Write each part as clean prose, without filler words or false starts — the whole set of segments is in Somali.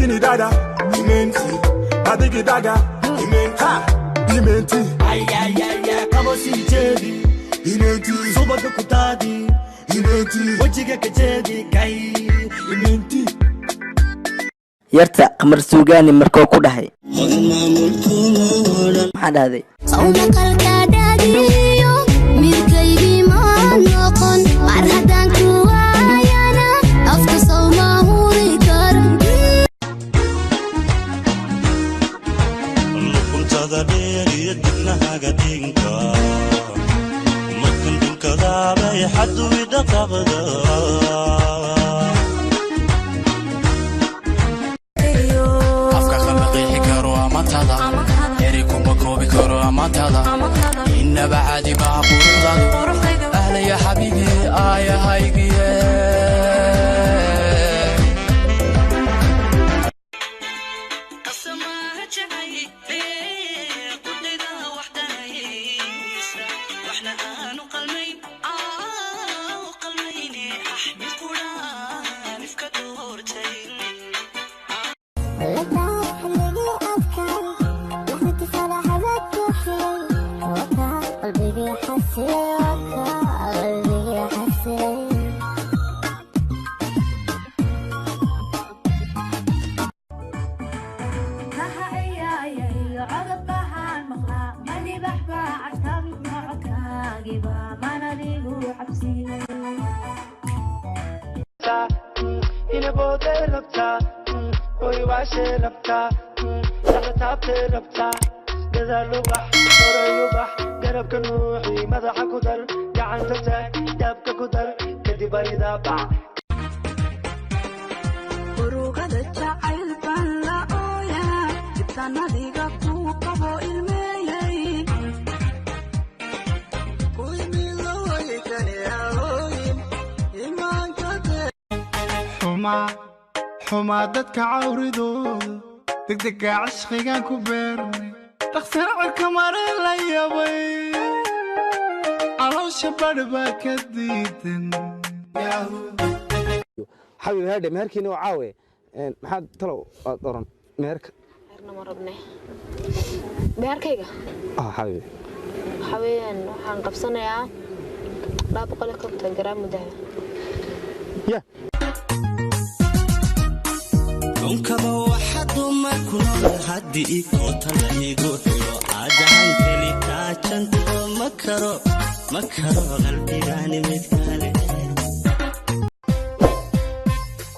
Chini dada, imenti. Adigi daga, imenti. Ha, imenti. Ayayaya, kabo sii jeedi. Imenti. Subaka ku daadi. Imenti. Wejiga ka jeedi kay. Imenti. Yarta Qamar Suugaani markuu ku dhahay, maxaa dhahday? Sawmaqalka dhagiyo mirkaygii ma noqon mar haddaan ku waayana afka sawma huri karo. Luquntada dheer iyo dibnahaga dhinka markan dhunkadaabay xaduwidha qabda. Afka kama qeexi karo amaantaada, eri kuma koobi karo amaantaada, inaba caadi maha quruxdaadu, ahlaya xabiibi aayahaygiye. Urugada jacayl baan la ooyaa, jibtaan adiga kuu qabo ilmeeyey. Xumaa xumaa dadka cawridooda degdega cishqigaan ku beernay, dhaqsana cirka mare la yabay, caloosha badh baa ka diidan. Xabiib herdhe, meherkiina oo caawe, maxaad talow aad oran meherka? Meherna ma rabne. Meherkayga? Ah, xabiib. Waxaa weeyaan, waxaan qabsanayaa 250 garaam dahab. Ya. Dhunkaba waxa dumar ku nool haddii koota la igu xidho, aadahan keli kaajanto ma karo, ma karo qalbigaani mid kale.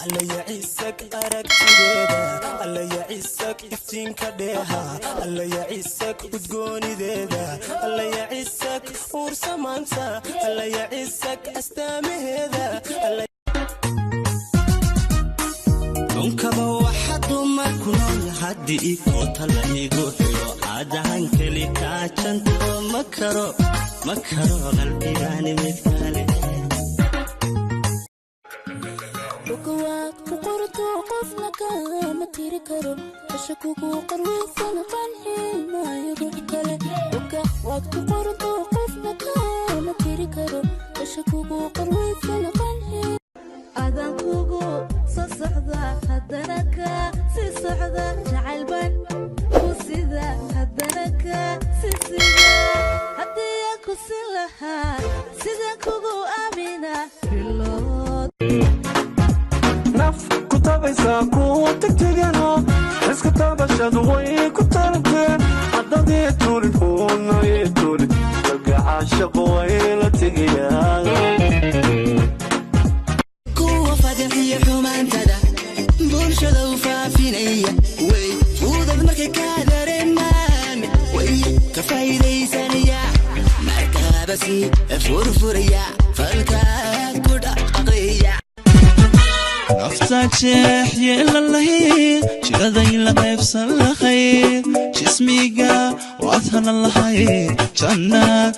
Allayaciisag aragtideeda, allayaciisag iftiinka dheeha, allayaciisag udgoonideeda, allayaciisag uursamaanta, allayaciisag astaamaheeda. Dhunkaba waxa dumar ku nool haddii koota la igu xidho, aadahan keli kaajanto ma karo, ma karo qalbigaani mid kale. Waad ku qorto, qofna kama tiri karo, isha kugu qarweysan qanci maayo ruux kale. Oga waad ku qorto, qofna kama tiri karo, isha kugu qarweysan qanci. Adan kugu soo socda, haddana ka sii socda, jacaylban ku sida, haddana ka sii sida, haddii aan ku sin lahaa sidaan kugu aamina bilood. Naf ku tabaysaa ku tegtegano, iska taabashadu way ku taranteen, haddadii tulid huunay tulid kalgacaashaqo way la tegayaan. Kuwa fadaxiya xumaantada bulshada u faafinaya way fuudad markay ka dareemaan, way ka faa'iidaysanaya, markaaba sii furfuraya falkaad ku dhaqaqaya. Nafta jeex yeelan lahayd, jiraday la qaybsan lahayd, jismiga waad hanan lahayd jannaad.